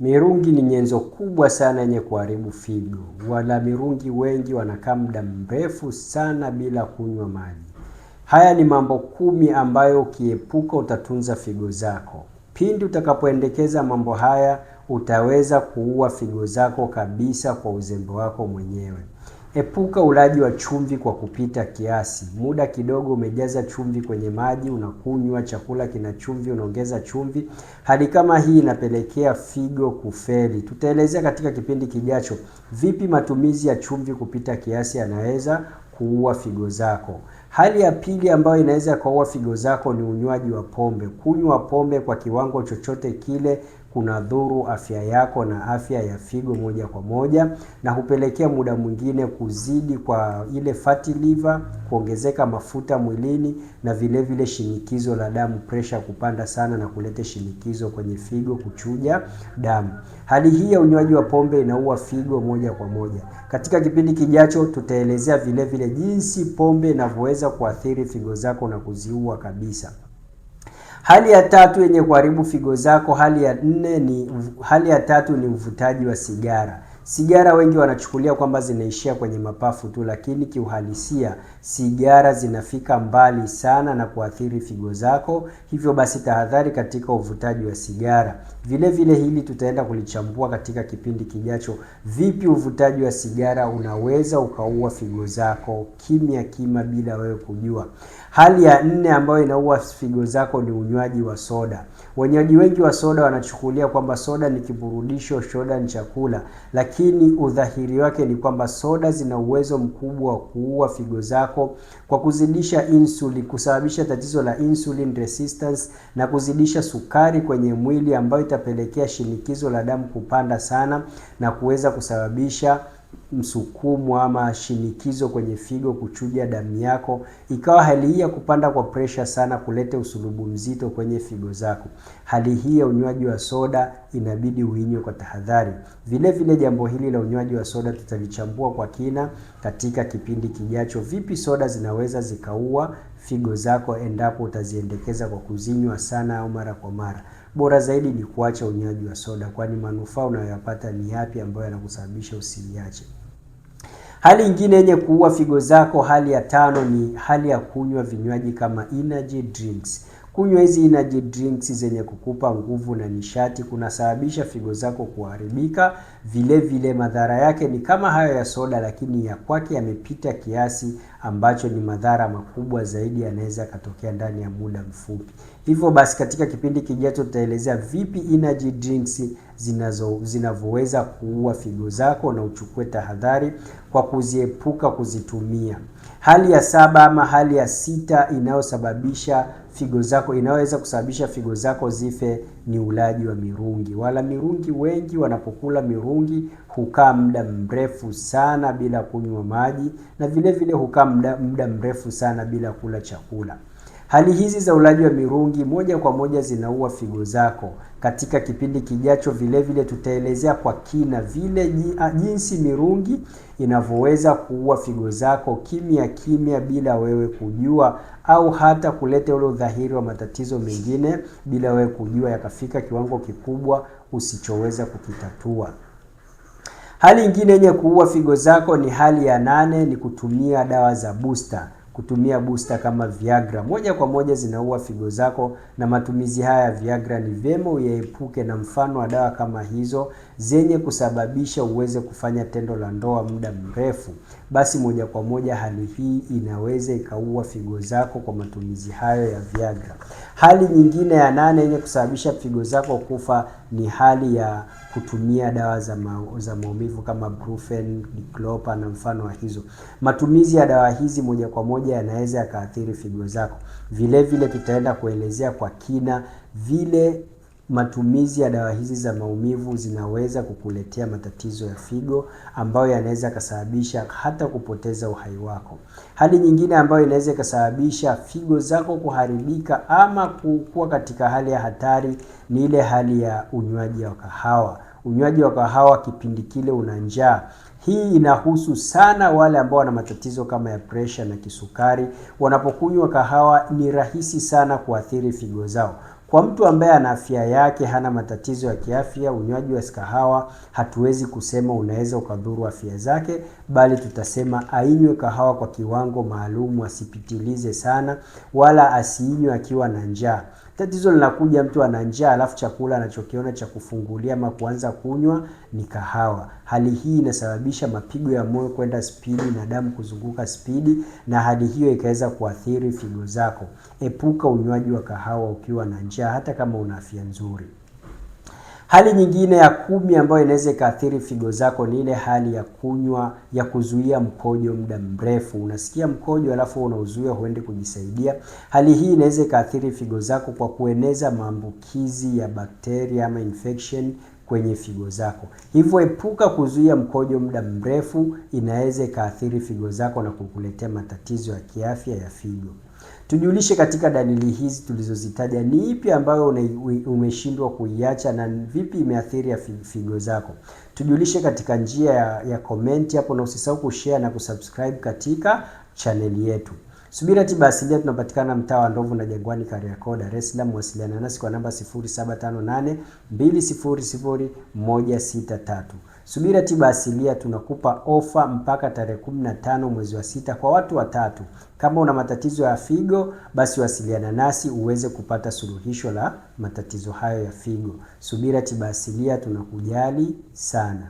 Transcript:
Mirungi ni nyenzo kubwa sana yenye kuharibu figo. Wala mirungi wengi wanakaa muda mrefu sana bila kunywa maji. Haya ni mambo 10 ambayo ukiepuka utatunza figo zako. Pindi utakapoendekeza mambo haya utaweza kuua figo zako kabisa kwa uzembe wako mwenyewe. Epuka ulaji wa chumvi kwa kupita kiasi. Muda kidogo umejaza chumvi kwenye maji, unakunywa, chakula kina chumvi, unaongeza chumvi. Hali kama hii inapelekea figo kufeli. Tutaelezea katika kipindi kijacho vipi matumizi ya chumvi kupita kiasi yanaweza kuua figo zako. Hali ya pili ambayo inaweza kuua figo zako ni unywaji wa pombe. Kunywa pombe kwa kiwango chochote kile kunadhuru afya yako na afya ya figo moja kwa moja, na hupelekea muda mwingine kuzidi kwa ile fatty liver, kuongezeka mafuta mwilini, na vile vile shinikizo la damu, pressure kupanda sana na kuleta shinikizo kwenye figo kuchuja damu. Hali hii ya unywaji wa pombe inaua figo moja kwa moja. Katika kipindi kijacho tutaelezea vile vile jinsi pombe inavyoweza kuathiri figo zako na kuziua kabisa. Hali ya tatu yenye kuharibu figo zako, hali ya tatu ni uvutaji wa sigara. Sigara wengi wanachukulia kwamba zinaishia kwenye mapafu tu, lakini kiuhalisia sigara zinafika mbali sana na kuathiri figo zako. Hivyo basi tahadhari katika uvutaji wa sigara. Vile vile hili tutaenda kulichambua katika kipindi kijacho, vipi uvutaji wa sigara unaweza ukaua figo zako kimya kimya bila wewe kujua. Hali ya nne ambayo inaua figo zako ni unywaji wa soda. Wanywaji wengi wa soda wanachukulia kwamba soda ni kiburudisho, soda ni chakula, lakini udhahiri wake ni kwamba soda zina uwezo mkubwa wa kuua figo zako kwa kuzidisha insulin, kusababisha tatizo la insulin resistance na kuzidisha sukari kwenye mwili ambayo itapelekea shinikizo la damu kupanda sana na kuweza kusababisha msukumo ama shinikizo kwenye figo kuchuja damu yako. Ikawa hali hii ya kupanda kwa pressure sana kuleta usulubu mzito kwenye figo zako. Hali hii ya unywaji wa soda inabidi uinywe kwa tahadhari. Vile vile jambo hili la unywaji wa soda tutalichambua kwa kina katika kipindi kijacho, vipi soda zinaweza zikaua figo zako endapo utaziendekeza kwa kuzinywa sana au mara kwa mara. Bora zaidi ni kuacha unywaji wa soda, kwani manufaa unayoyapata ni yapi ambayo yanakusababisha usiiache. Hali nyingine yenye kuua figo zako, hali ya tano, ni hali ya kunywa vinywaji kama energy drinks. Kunywa hizi energy drinks zenye kukupa nguvu na nishati kunasababisha figo zako kuharibika. Vile vile madhara yake ni kama hayo ya soda, lakini ya kwake yamepita kiasi ambacho ni madhara makubwa zaidi yanaweza katokea ndani ya muda mfupi. Hivyo basi katika kipindi kijacho tutaelezea vipi energy drinks zinavyoweza kuua figo zako na uchukue tahadhari kwa kuziepuka kuzitumia. Hali ya saba ama hali ya sita inayosababisha figo zako, inayoweza kusababisha figo zako zife ni ulaji wa mirungi. Wala mirungi wengi wanapokula mirungi hukaa muda mrefu sana bila kunywa maji, na vile vile hukaa muda mrefu sana bila kula chakula. Hali hizi za ulaji wa mirungi moja kwa moja zinaua figo zako. Katika kipindi kijacho vile vile tutaelezea kwa kina vile jinsi mirungi inavyoweza kuua figo zako kimya kimya bila wewe kujua, au hata kuleta ule udhahiri wa matatizo mengine bila wewe kujua, yakafika kiwango kikubwa usichoweza kukitatua. Hali nyingine yenye kuua figo zako ni hali ya nane, ni kutumia dawa za booster. Kutumia booster kama Viagra moja kwa moja zinaua figo zako, na matumizi haya ya Viagra ni vyema uyaepuke, na mfano wa dawa kama hizo zenye kusababisha uweze kufanya tendo la ndoa muda mrefu, basi moja kwa moja hali hii inaweza ikaua figo zako kwa matumizi hayo ya Viagra. Hali nyingine ya nane yenye kusababisha figo zako kufa ni hali ya kutumia dawa za maumivu kama Brufen, Diclofenac na mfano wa hizo. Matumizi ya dawa hizi moja kwa moja yanaweza yakaathiri figo zako. Vile vile tutaenda kuelezea kwa kina vile matumizi ya dawa hizi za maumivu zinaweza kukuletea matatizo ya figo ambayo yanaweza kasababisha hata kupoteza uhai wako. Hali nyingine ambayo inaweza ikasababisha figo zako kuharibika ama kuwa katika hali ya hatari ni ile hali ya unywaji wa kahawa. Unywaji wa kahawa kipindi kile una njaa. Hii inahusu sana wale ambao wana matatizo kama ya pressure na kisukari. Wanapokunywa kahawa ni rahisi sana kuathiri figo zao. Kwa mtu ambaye ana afya yake, hana matatizo ya kiafya, unywaji wa kahawa hatuwezi kusema unaweza ukadhuru afya zake, bali tutasema ainywe kahawa kwa kiwango maalum, asipitilize sana, wala asiinywe akiwa na njaa. Tatizo linakuja, mtu ana njaa alafu chakula anachokiona cha kufungulia ama kuanza kunywa ni kahawa. Hali hii inasababisha mapigo ya moyo kwenda spidi na damu kuzunguka spidi, na hali hiyo ikaweza kuathiri figo zako. Epuka unywaji wa kahawa ukiwa na njaa, hata kama una afya nzuri. Hali nyingine ya 10 ambayo inaweza ikaathiri figo zako ni ile hali ya kunywa ya kuzuia mkojo muda mrefu. Unasikia mkojo alafu unauzuia, huendi kujisaidia. Hali hii inaweza ikaathiri figo zako kwa kueneza maambukizi ya bakteria ama infection kwenye figo zako. Hivyo epuka kuzuia mkojo muda mrefu, inaweza ikaathiri figo zako na kukuletea matatizo ya kiafya ya figo. Tujulishe katika dalili hizi tulizozitaja, ni ipi ambayo umeshindwa kuiacha na vipi imeathiri ya figo zako? Tujulishe katika njia ya komenti hapo, na usisahau kushare na kusubscribe katika chaneli yetu. Subira Tiba Asilia tunapatikana mtaa wa Ndovu na Jangwani, Kariakoo, Dar es Salaam. Wasiliana nasi kwa namba 0758 200 163. Subira Tiba Asilia tunakupa ofa mpaka tarehe 15 mwezi wa 6 kwa watu watatu. Kama una matatizo ya figo, basi wasiliana nasi uweze kupata suluhisho la matatizo hayo ya figo. Subira Tiba Asilia tunakujali sana.